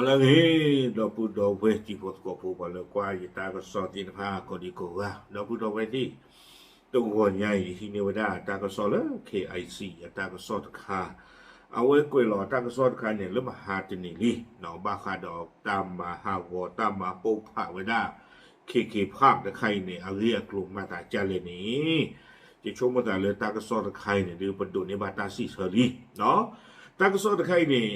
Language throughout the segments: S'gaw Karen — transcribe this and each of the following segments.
လၢအဂ့ၤ ဒီပုၢ်ဒီဝဲၢ်တံၤဖိသကိးဖိ ပှၤလၢကွၢ်ယတၢ်ကစီၣ်သ့ၣ်တဖၣ် ကိးဒံကိးဂၤ ဒီပုၢ်ဒီဝဲၢ်သ့ၣ်, တဂီၤညါအံၤ ဟံးန့ၢ်ဝဲဒၣ်တၢ်ကစီၣ်လၢ ခ့ၣ်အဲးစံၣ် အတၢ်ကစီၣ်တခါ, အဝဲကွဲးလီၤတၢ်ကစီၣ်တခါန့ၣ် လၢမဟါတနံၤလံ, ဘၣ်ဃးဒီးတၢ်မၤဟးဂီၤ တၢ်မၤပိာ်ဖးဝဲဒၣ် ခ့ၣ်ခ့ၣ်ဖး တခါအံၤန့ၣ် အဂ့ၢ်အကျိၤမၤသးဒ်လဲၣ်န့ၣ်, ယဆိကမိၣ်သးလၢတၢ်ကစီၣ်တခါအံၤန့ၣ် ဒုးပဒိးန့ၢ်ဘၣ်တၢ်စံးဆၢလံ. တၢ်ကစီၣ်တခါအံၤန့ၣ်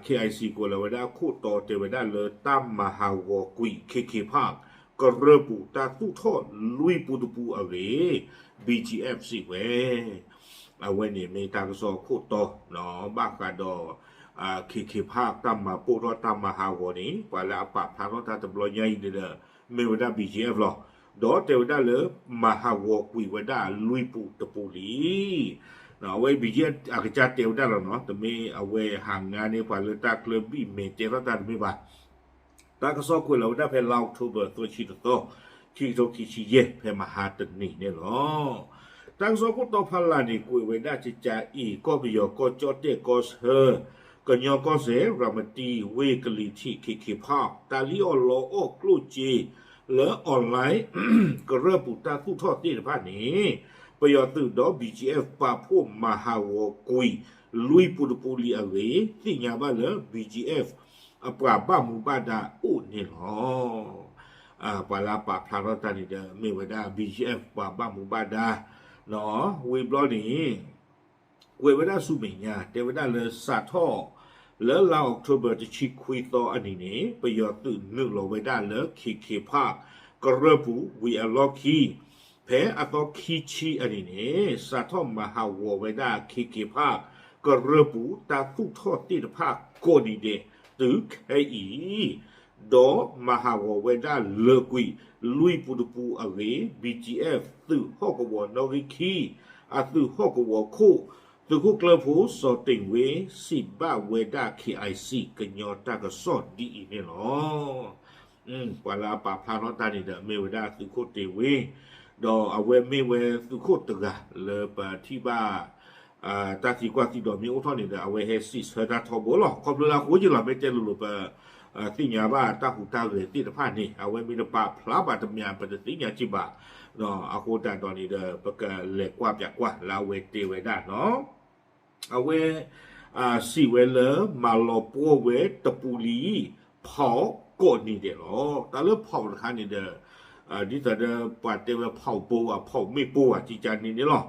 ခ့ၣ်အဲးစံၣ် ကွဲးလီၤဝဲဒၣ်ခိၣ်တီတဲဝဲဒၣ်လၢတၢ်မၤဟးဂီၤကွံာ် ခ့ၣ်ခ့ၣ်ဖး ကရၢပူၤတၢ်သူၣ်ထီၣ်လွံၢ်ပူၤတပူၤအဂ့ၢ် BGF စံးဝဲ အဝဲန့ၣ်မ့ၢ်တၢ်ကစီၣ်ခိၣ်တီ ဘၣ်ဃးဒီး ခ့ၣ်ခ့ၣ်ဖးတၢ်မၤပိာ်ထီၣ်တၢ်မၤဟးဂီၤန့ၣ် ပှၤလၢအပာ်ဖျါထီၣ်တၢ်တဘျီညါအံၤန့ၣ်ဒီး မ့ၢ်ဝဲဒၣ် BGF လီၤ. ဒီးတဲဝဲဒၣ်လၢ မၤဟးဂီၤကွံာ်ဝဲဒၣ်လွံၢ်ပူၤတပူၤလံ. အဝဲ BGF အကစၢ်တဲဝဲဒၣ်လီၤနီၤ, တမ့ၢ်အဝဲဟးငါန့ၢ်ပှၤလၢတၢ်ကျၢၢ်ဘံၣ် မဲာ်တဲထီၣ်တၢ်တမ့ၢ်ဘၣ်. တၢ်ကစီၣ်ကွဲးလီၤဝဲဒၣ်ဖဲလါအီးကထိဘၢၣ် သၢဆံတသီ, ခံကထိခံဆံယဲၢ် ဖဲမဟါတနံၤန့ၣ်လီၤ. တၢ်ကစီၣ်ခိၣ်တီဖးလၢ်န့ၣ် ကွဲးဝဲဒၣ်ကကါအံၤ ကီၢ်ပယီၤကီၢ်ကၠီၣ်တဲၣ်ကီၢ်ဆၢ ကညီကီၢ်စဲၣ် ရၤမတံ ဝ့ၢ်ကလံၤထံး ခ့ၣ်ခ့ၣ်ဖး တၢ်လံၣ်အီၣ်လီအီၣ်ကျိၣ်စ့ လၢ online ကရၢပူၤတၢ်သူၣ်ထီၣ်သ့ၣ်တဖၣ်န့ၣ် ပယီၤသုးဒီး BGF ပာ်ဖှိၣ်မၤဟးဂီၤကွံာ် လွံၢ်ပူၤတပူၤလံအဂ့ၢ် သ့ၣ်ညါဘၣ်လၢ BGF အပှၤဘၣ်မူဘၣ်ဒါအိၣ်န့ၣ်လီၤ. ပှၤလၢအပာ်ဖျါထီၣ်တၢ်န့ၣ်ဒီး မ့ၢ်ဝဲဒၣ် BGF ပှၤဘၣ်မူဘၣ်ဒါ ဝံၤဘျီန့ၣ် ကွဲးဝဲဒၣ်ဆူမဲာ်ညါ တဲဝဲဒၣ်လၢစးထီၣ် လၢလါအီးကထိဘၢၣ် တဆံခွံသီအနံၤန့ၣ် ပယီၤသုးနုာ်လီၤဝဲဒၣ်လၢ ခ့ၣ်ခ့ၣ်ဖး ကရၢပူၤဝံၤအလီၢ်ခံ ဖဲအသီခံဆံအနံၤန့ၣ် စးထီၣ်မၤဟးဂီၤဝဲဒၣ် ခ့ၣ်ခ့ၣ်ဖး ကရၢပူၤတၢ်သူၣ်ထီၣ်သ့ၣ်တဖၣ်ကိးနံၤဒဲး တုၤခဲအံၤ ဒီးမၤဟးဂီၤဝဲဒၣ်လၢာ်ကွံာ် လွံၢ်ပူၤတပူၤအဂ့ၢ် BGF သုးဟီၣ်ကဝီၤနီၣ်ဂံၢ်ခံ အသုးဟီၣ်ကဝီၤခိၣ် သုးခိၣ်ကျၢၢ်ဖိ စီၤတ့ၣ်ဝ့ စံးဘၣ်ဝဲဒၣ် ခ့ၣ်အဲးစံၣ် ကညီတၢ်ကစီၣ်ဒ်အံၤန့ၣ်လီၤ. ပှၤလၢအပာ်ဖျါထီၣ်တၢ်န့ၣ်ဒီး မ့ၢ်ဝဲဒၣ်သုးခိၣ်တ့ၣ်ဝ့ ဒီးအဝဲမ့ၢ်ဝဲသုးခိၣ်တဂၤလၢပထံၣ်ဘၣ် တၢ်သံကွၢ်သံဒိးမ့ၢ်အိၣ်ထီၣ်န့ၣ်ဒီး အဝဲဟဲစံးဆၢတၢ်ထီဘိလီၤ. ခီဖျိလၢအဃိက့လီၤ မ့ၢ်တဲလိၤလိၤ ပသ့ၣ်ညါဘၣ်တၢ်ဟူးတၢ်ဂဲၤသ့ၣ်တဖၣ်န့ၣ် အဝဲမ့ၢ်တပာ်ဖျါဘၣ်တမံၤ ပတသ့ၣ်ညါက့ဘၣ်. အဃိသတးဒီးန့ၣ်ဒီး ပကလဲၤကွၢ်ပၠးကွၢ်လၢအဝဲတဲဝဲဒၣ်နီၤ အဝဲ စံးဝဲလၢ မၤလီၤပှီၢ်ဝဲတပူၤလံ ဖီးကိးနံၤဒဲးလီၤ. တၢ်လၢဖီးတခါန့ၣ်ဒီး ဒ်သိးဒီးပှၤတဲဝဲဖီးဘိဧါ ဖီးမ့ၣ်ပိၢ်ဧါ ကကန့ၣ်န့ၣ်လီၤ.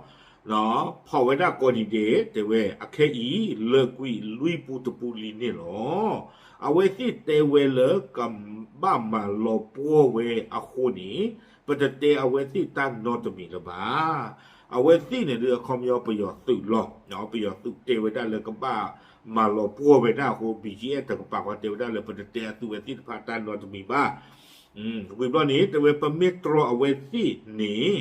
ဖီးဝဲဒၣ်ကိးနံၤဒဲး တဲဝဲ အခဲအံၤ လၢာ်ကွံာ်လွံၢ်ပူၤတပူၤလံန့ၣ်လီၤ. အဝဲသ့ၣ်တဲဝဲလၢကဘၣ်မၤလီၤပှီၢ်ဝဲအဃိန့ၣ် ပတတဲအဝဲသ့ၣ်တၢ်နီတမံၤလၢၤဘၣ်. အဝဲသ့ၣ်န့ၣ်ဒုး အခီပညီပယီၤသုးလီၤ. ပယီၤသုးတဲဝဲဒၣ်လၢကဘၣ်မၤလီၤပှီၢ်ဝဲဒၣ်အဃိ BGF တကပၤဃီတဲဝဲဒၣ်လၢပတတဲအသုဝဲသ့ၣ်တဖၣ်တၢ်နီတမံၤဘၣ်. ဝံၤဘျီန့ၣ် တဲဝဲပမ့ၢ်တြီအဝဲသ့ၣ်န့ၣ်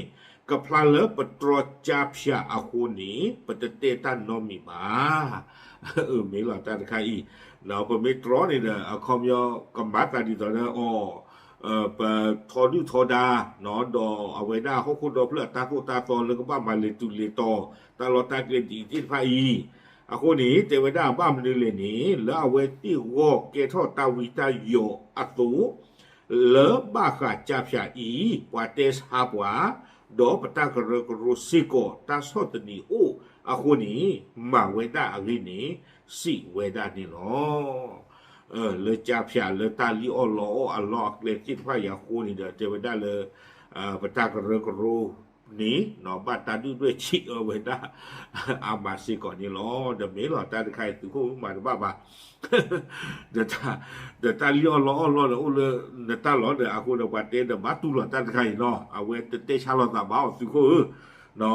ကဖျါလၢပတြီကၠါဖၠးအဃိန့ၣ် ပတတဲတၢ်နီတမံၤဘၣ်. အၢ မ့ၢ်လီၤတၢ်တခါအံၤ ပမ့ၢ်တြီန့ၣ်ဒီး အခီပညီကမၤသးဒ်သိးလၢအီၤ ပထီဒုၣ်ထီဒါ ဒီးအဝဲဒၣ်ဟီၣ်ခိၣ်ဒီဖျၢၣ်အတၢ်သိၣ်တၢ်သီလၢကဘၣ်မၤလဲၤတုၤလဲၤတီၤ တၢ်လီၢ်တၢ်ကျဲဒ်အံၤသ့ၣ်တဖၣ်အံၤ အဃိန့ၣ် တဲဝဲဒၣ်ဘၣ်မနုၤလဲၣ်န့ၣ် လၢအဝဲသ့ၣ်ဂီၢ်ကဲထီၣ်တၢ်ဝံတၢ်ယိးအသိး လၢဘၣ်ဃးကၠါဖၠးအံၤ ပှၤတဲဆါပှၤ ဒီးပတၢ်ကရၢကရိစ့ၢ်ကီး တၢ်ဆီၣ်သနံးအိၣ်အဃိန့ၣ် မၤဝဲဒၣ်အဂ့ၢ်န့ၣ် စံးဝဲဒၣ်န့ၣ်လီၤ. လၢကၠါဖၠးလၢတၢ်လံၣ်အီၣ်လီအီၣ်အလီၢ်အကျဲသ့ၣ်တဖၣ်အံၤအဃိန့ၣ်ဒီး တဲဝဲဒၣ်လၢ ပတၢ်ကရၢကရိန့ၣ် ဘၣ်တၢ်ဒုၣ်ဒွဲၣ်ဆံးအၢဝဲဒၣ် အါမးစ့ၢ်ကီးန့ၣ်လီၤ. ဒီးမ့ၢ်လီၤတၢ်တခါအံၤ သုးခိၣ်မၤတဘၣ်ဘၣ် ဒီးတၢ်လံၣ်အီၣ်လီအီၣ်လီၢ်ဒီးအိၣ်လၢနတၢ်လီၢ်ဒီးအဃိဒီး ပှၤတဲဒီးဘၣ်တူၢ်လီၤတၢ်တခါအံၤနီၤ အဝဲတတဲဆါလိာ်သးဘၣ်အီၤသုးခိၣ်ဧၢ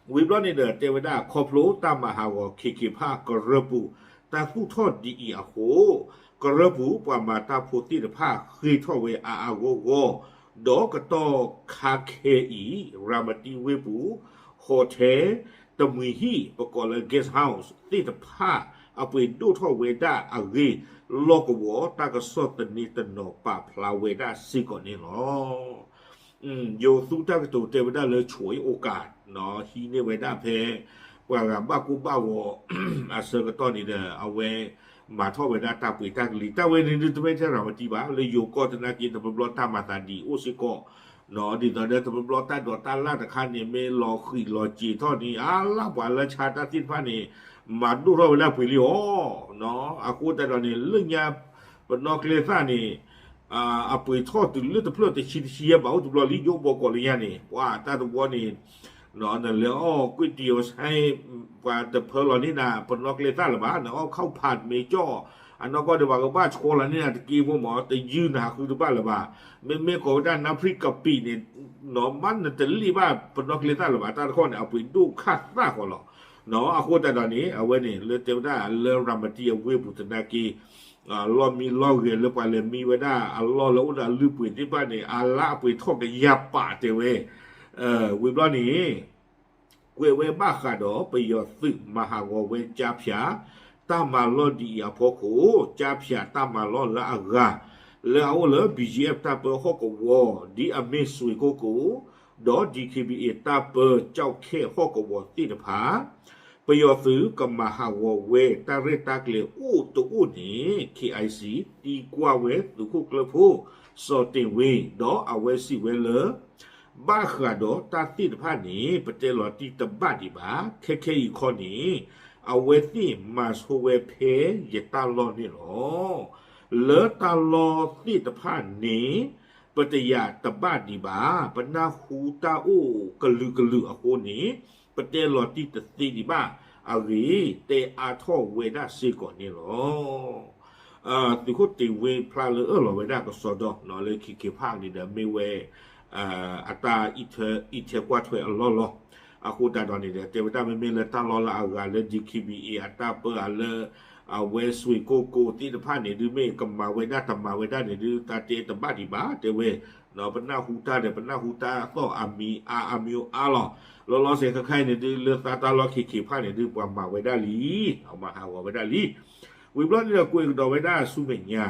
ဝံၤဘျီန့ၣ်ဒီး တဲဝဲဒၣ်ခီဖျိတၢ်မၤဟးဂီၤ ခ့ၣ်ခ့ၣ်ဖး ကရၢပူၤ တၢ်သူၣ်ထီၣ်ဒ်အံၤအဃိ ကရၢပူၤပှၤမၤတၢ်ဖိသ့ၣ်တဖၣ် ဃ့ထီၣ်ဝဲအါအါဂီၢ်ဂီၢ် ဒီးကတီၢ်ခါခဲအံၤ ရၤမတံဝ့ၢ်ပူၤ ဟိးထဲ တမှံၤဟံၣ် ပကိးလၢ guest house သ့ၣ်တဖၣ် အပှ့ၤဒိၣ်ထီၣ်ဝဲဒၣ်အဂ့ၢ် လီၢ်ကဝီၤတၢ်ကစီၣ်သန့တနီၤပာ်ဖျါဝဲဒၣ်စ့ၢ်ကီးန့ၣ်လီၤ. ယိၤသူတၢ်ကတိၤတဲဝဲဒၣ်လၢ ချို့အိကး ဟံးန့ၢ်ဝဲဒၣ်ဖဲ ပှၤဂၤဘၣ်ကိၢ်ဘၣ်ဂီၤ အဆၢကတီၢ်န့ၣ်ဒီး အဝဲ မၤထီၣ်ဝဲဒၣ်တၢ်ပှ့ၤတၢ်ကလံၤ တၢ်ဝဲန့ၣ်ဒုးတမ့ၢ်ထဲရၤမတံဘၣ် လၢယိၤကီၢ်သနာ်က့ တဘျီဘျီတၢ်မၤသးဒ်အံၤအိၣ်စ့ၢ်ကီး, ဒ်သိးဒီးတဘျီဘျီတၢ်ဒိးတၢ်လၢ်တခါန့ၣ် မ့ၢ်လီၤဃံးလီၤစ့ၤထီၣ်န့ၣ် အါလၢပှၤလၢဆါတၢ်သ့ၣ်တဖၣ်န့ၣ် မၤဒိၣ်ထီၣ်ဝဲဒၣ်ပှ့ၤလံအီၤ, အဃိသတးဒီးန့ၣ် လၢညါ ပနီၣ်ကျဲသၣ်န့ၣ် အပှ့ၤထီၣ်တုၤလၢတဖျၢၣ်တဆံတဆံယဲၢ်ဘးအိၣ်တဘျီလံ ယိၣ်ဘီကီးလၢညါန့ၣ် ပှၤတၢ်တဝီန့ၣ် နလဲၤအီၣ်ကွံတံၤအီၤဆဲ ပှၤတဖၢလီၤန့ၢ်နၤ ပနီၣ်ကျဲသၣ်လၢၤဘၣ် နအီၣ်ခီၣ်ဖးမ့ၤကၠီၣ် အနီၢ်ကီၢ်ဒီးပှၤကဘၣ်ဆှီလီၤန့ၢ်နၤတက့ဖိမး တယုၢ်နၤဃုတဘၣ်လၢၤဘၣ်, မ့မ့ၢ်ကိးဝဲဒၣ်နါဖရံကပံာ်န့ၣ် နမ့ၢ်နတလ့ၣ်ဘၣ်ပနီၣ်ကျဲသၣ်လၢၤဘၣ် တၢ်တခီန့ၣ် အပှ့ၤဒိၣ်ခၣ်သၣ်ဃီလီၤ. အဃိသတးဒီးန့ၣ် အဝဲန့ၣ် လၢတဲဝဲဒၣ်လၢရၤမတံအဝ့ၢ်ပူၤသနာ်က့ လီၢ်မံလီၢ်ဂဲၤလၢပှၤလဲၤမံဝဲဒၣ်အလီၢ်လၢအိၣ်ဒီးအလုၢ်အပှ့ၤသ့ၣ်တဖၣ်န့ၣ် အါလၢအပှ့ၤထီၣ်ကယၤပာ်တဲဝဲ, ဝံၤဘျီန့ၣ် ကွဲးဝဲဘၣ်ဃးဒီးပယီၤသုးမၤဟးဂီၤဝဲ ကၠါဖၠးတၢ်မၤလီၢ်ဒ်အံၤအဖီခိၣ် ကၠါဖၠးတၢ်မၤလီၢ်လၢအဂၤ လၢအအိၣ်လၢ ဘံၣ်ကၠံၣ်အဲၣ် တၢ်ပၢဟီၣ်ကဝီၤ ဒ်အမ့ၢ်စွ့ၣ်ကိၣ်ကိၣ် ဒီး ဒံၣ်ခ့ဘံၣ်အ့ၣ် တၢ်ပၢကၠီၣ်ခဲၣ်ဟီၣ်ကဝီၤသ့ၣ်တဖၣ် ပယီၤသုးကမၤဟးဂီၤဝဲတၢ်ရဲၣ်တၢ်ကျဲၤအိၣ်တအိၣ်န့ၣ် ခ့ၣ်အၢၣ်စံၣ် သံကွၢ်ဝဲသုးခိၣ်ကျၢၢ်ဖိ စီၤတ့ၢ်ဝ့ ဒီးအဝဲစံးဝဲလၢ ဘၣ်ဃးဒီးတၢ်သ့ၣ်တဖၣ်န့ၣ် ပတဲလီၤတံၢ်တဘၣ်ဒံးဘၣ် ခဲခဲအံၤခီန့ၣ် အဝဲသ့ၣ်မၤဆိဝဲဖဲယတၢ်လီၢ်န့ၣ်လီၤ. လၢတၢ်လီၢ်သ့ၣ်တဖၣ်န့ၣ် ပတယာ်တဘၣ်ဒံးဘၣ် ပနၢ်ဟူတၢ်အိၣ်ကလုာ်ကလုာ်အဃိန့ၣ် ပတဲလီၤတံၢ်တသ့ဒံးဘၣ်အဂ့ၢ် တဲအါထီၣ်ဝဲဒၣ်စ့ၢ်ကီးန့ၣ်လီၤ. သုးခိၣ်တ့ၢ်ဝ့ဖျါလၢအၢၣ်လီၤဝဲဒၣ်ကစီဒီလၢ ခ့ၣ်ခ့ၣ်ဖးန့ၣ်ဒီး မ့ၢ်ဝဲ အတၢ်အံးထွဲကွၢ်ထွဲအလီၢ်လီၤ. အဃိသတးဒီးန့ၣ်ဒီး တဲဝဲဒၣ်မ့မ့ၢ်လၢတၢ်လီၢ်လၢအဂၤလၢ ဒံၣ်ခ့ဘံၣ်အ့ၣ် အတၢ်ပၢအလၢ အဝဲစွ့ၣ်ကိၣ်ကိၣ်သ့ၣ်တဖၣ်န့ၣ်ဒုး မ့ၢ်ကမၤဝဲဒၣ်တမၤဝဲဒၣ်န့ၣ်ဒုး တၢ်တဲတဘၣ်ဒံးဘၣ် တဲဝဲ ပနၢ်ဟူတၢ်ဒီး ပနၢ်ဟူတၢ်သီၣ်အမံၤအါအမံၤအါလီၤ. လီၤလီၤဆဲးခဲခါအံၤန့ၣ်ဒုး လၢသးတၢ်လီၢ်ခ့ၣ်ခ့ၣ်ဖးန့ၣ်ဒုး ပှၤမၤဝဲဒၣ်လံ, မၤဟးဂီၤဝဲဒၣ်လံ. ဝံၤဘျီန့ၣ်ဒီး ကွဲးကဒီးဝဲဒၣ်ဆူမဲာ်ညါ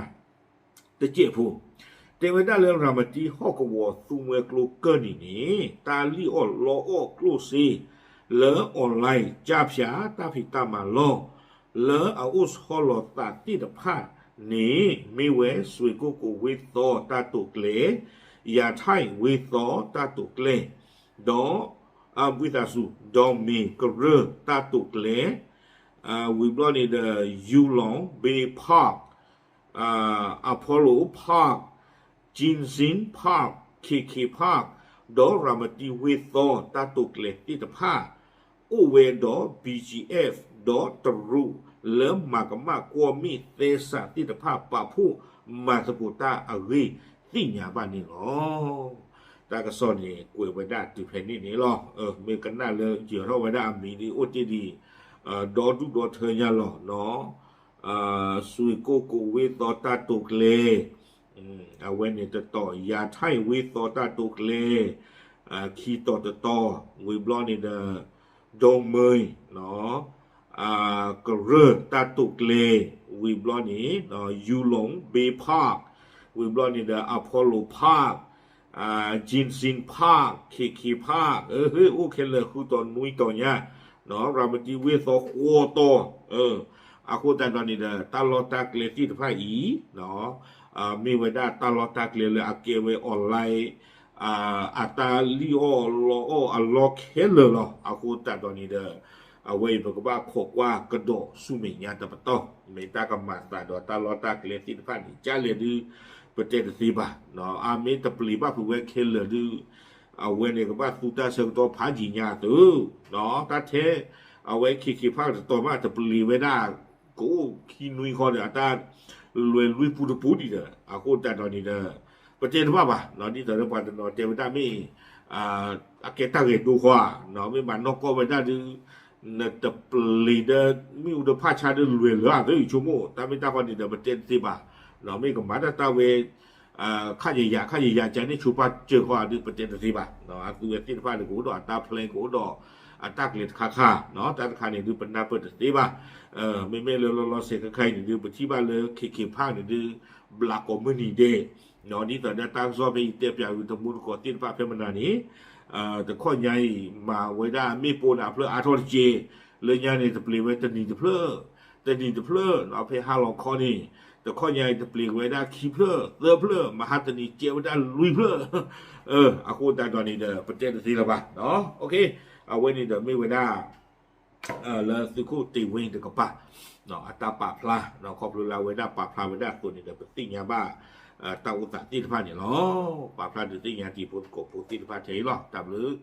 တစဲးဖိ, တဲဝဲဒၣ်လၢရၤမတံဟီၣ်ကဝီၤသူမှဲကျိကၢၢ်နံၤန့ၣ် တၢ်လံၣ်အီၣ်လီအီၣ်ကျိၣ်စ့ လၢ online ကၠါဖၠး တၢ်ဖံးတၢ်မၤလီၢ် လၢအအိၣ်ဆီလီၤသးသ့ၣ်တဖၣ်န့ၣ် မ့ၢ်ဝဲစွ့ၣ်ကိၣ်ကိၣ်ဝ့ၢ်သီတၢ်တိာ်ကျဲၤ, ယၤထၣ်ဝ့ၢ်သီတၢ်တိာ်ကျဲၤ, ဒီး ဘှံးသးစူၤ ဒီမ့ၤကရၢၢ်တၢ်တိာ်ကျဲၤ, ဝံၤဘျီန့ၣ်ဒီး ယူလီၤ ဘ့း park, Apollo Park, Ginseng Park, ခ့ၣ်ခ့ၣ် Park, ဒီးရၤမတံဝ့ၢ်သီတၢ်တိာ်ကျဲၤသ့ၣ်တဖၣ် အိၣ်ဝဲဒီး BGF ဒီးတရူးလၢမၤကမၣ်ကွီၢ်မ့ၣ်သဲစးသ့ၣ်တဖၣ် ပာ်ဖှိၣ်မၤသကိးတၢ်အဂ့ၢ်သ့ၣ်ညါဘၣ်န့ၣ်လီၤ. တၢ်ကစီၣ်န့ၣ် ကွဲးဝဲဒၣ်တုၤဖဲန့ၣ်န့ၣ်လီၤ. မ့ၢ်ကနၣ်လၢယၢၤထီၣ်ဝဲဒၣ်အမံၤဒ်အိၣ်တ့ၢ်ဒံး ဒီဒူၣ်ဒီထၢညါလီၤ. စွ့ၣ်ကိၣ်ကိၣ်ဝ့ၢ်သီတၢ်တိာ်ကျဲၤ အဝဲန့ၣ်တတီၤ ယၤထၣ်ဝ့ၢ်သီတၢ်တိာ်ကျဲၤ ခံတီၤတတီၤ ဝံၤဘျီန့ၣ်ဒီး ဒိမ့ၤ ကရၢၢ်တၢ်တိာ်ကျဲၤ ဝံၤဘျီန့ၣ် ယူလီၤ ဘ့း park, ဝံၤဘျီန့ၣ်ဒီး Apollo Park, Ginseng Park, ခ့ၣ်ခ့ၣ် Park, အိၣ်ခဲလၢာ်ဃုတီၤနွံတီၤညါ ရၤမတံဝ့ၢ်သီဃိးတီၤ အဃိသတးဒီးန့ၣ်ဒီး တၢ်လီၢ်တၢ်ကျဲသ့ၣ်တဖၣ်အံၤ မ့ၢ်ဝဲဒၣ်တၢ်လီၢ်တၢ်ကျဲလၢအကဲဝဲ online အတၢ်လံၣ်အီၣ်လီအီၣ်အလီၢ်ခဲလၢာ်လီၤ. အဃိသတးဒီးန့ၣ်ဒီး အဝဲအံၤပကဘၣ်ခိးကွၢ်ကဒီးဆူမဲာ်ညါတပတီၢ် မ့ၢ်တၢ်ကမၤသးဒီးတၢ်လီၢ်တၢ်ကျဲသ့ၣ်တဖၣ်န့ၣ် ကလဲၣ်ဒုး ပတဲတသ့ဘၣ်. အမ့ၢ်တပျံၤဘၣ်ဖုးဝဲခဲလၢာ်ဒုး အဝဲန့ၣ်ကဘၣ်သူတၢ်ဆၢကတီၢ်ဖးယံာ်ညါသု တၢ်ထဲ အဝဲခ့ၣ်ခ့ၣ် Park တတီၤမး တပျံၤဝဲဒၣ် ကအိၣ်ခံနွံဃီဒီး အတၢ်လွဲၤလွံၢ်ပူတပူဒံးဒီး အဃိသတးဒီးန့ၣ်ဒီး ပတဲတဘၣ်ဘၣ် ဒ်သိးဒီးပှၤတနီၤတဲဝဲဒၣ်မ့ၢ် အကဲတၢ်ဂဲၤဒိဃီဧါ မ့ၢ်ဘၣ်နီၢ်ကီၢ်ဝဲဒၣ်ဒုး နတပျံၤဒီး မ့ၣ်အူဒီးဖးဆါဒီးလွဲၤလၢအသု ယဆိကမိၣ် တၢ်မ့ၢ်တၢ်ဃီန့ၣ်ဒီး ပတဲတသ့ဘၣ်. မ့ၢ်ကမၤတၢ်တၢ်ဝဲ ခးယယၤ ခးယယၤ ကန့ၢ်ဆိပာ်စၢၤဃီဧါဒုး ပတဲတသ့ဘၣ်. အသုဝဲသ့ၣ်တဖၣ်န့ၣ် ကအိၣ်ဒီးအတၢ် plan ကအိၣ်ဒီးအတၢ်ကျဲၤတခါခါ တၢ်တခါန့ၣ်ဒုး ပနၢ်ပၢၢ်တသ့ဘၣ်. မ့မ့ၢ်လၢလီၤလီၤဆဲးခဲခါအံၤန့ၣ်ဒုး ပထံၣ်ဘၣ်လၢခ့ၣ်ခ့ၣ် Park န့ၣ်ဒုး ဘျးကိးမုၢ်နံၤဒဲး ဒ်သိးဒီးတၢ်ကစီၣ်ဖဲအံၤတဲပၠးဝံၤ တမူတကိးသ့ၣ်တဖၣ်ဖဲမနၤန့ၣ် တခီညါအံၤ မၤဝဲဒၣ်မ့ၣ်ပိၢ်န့ၣ်အဖျၢၣ်အါထီၣ်တက့ၢ်. လၢညါန့ၣ် တပျံၤဝဲတနံၤတဖျၢၣ် တနံၤတဖျၢၣ်, ဖဲဟါလီၤခီန့ၣ် တခီညါအံၤ တပျ့ၤဝဲဒၣ်ခံဖျၢၣ်သၢဖျၢၣ်, မဟါတနံၤကဲဝဲဒၣ်လွံၢ်ဖျၢၣ်. အဃိသတးဒီးန့ၣ်ဒီး ပတဲတသ့လၢၤဘၣ်. အဝဲန့ၣ်ဒီးမ့ၢ်ဝဲဒၣ် လၢသုးခိၣ်တ့ၢ်ဝ့တကပၤ အတၢ်ပာ်ဖျါ, ခီဖျိလၢအဝဲဒၣ်ပာ်ဖျါဝဲဒၣ်အသိးန့ၣ်ဒီး ပသ့ၣ်ညါဘၣ် တၢ်အိၣ်သးသ့ၣ်တဖၣ်န့ၣ်လီၤ. ပာ်ဖျါဒုးသ့ၣ်ညါတံၤဖိသကိးဖိသ့ၣ်တဖၣ်ထဲအံၤလီၤ. တၢ်ဘျုး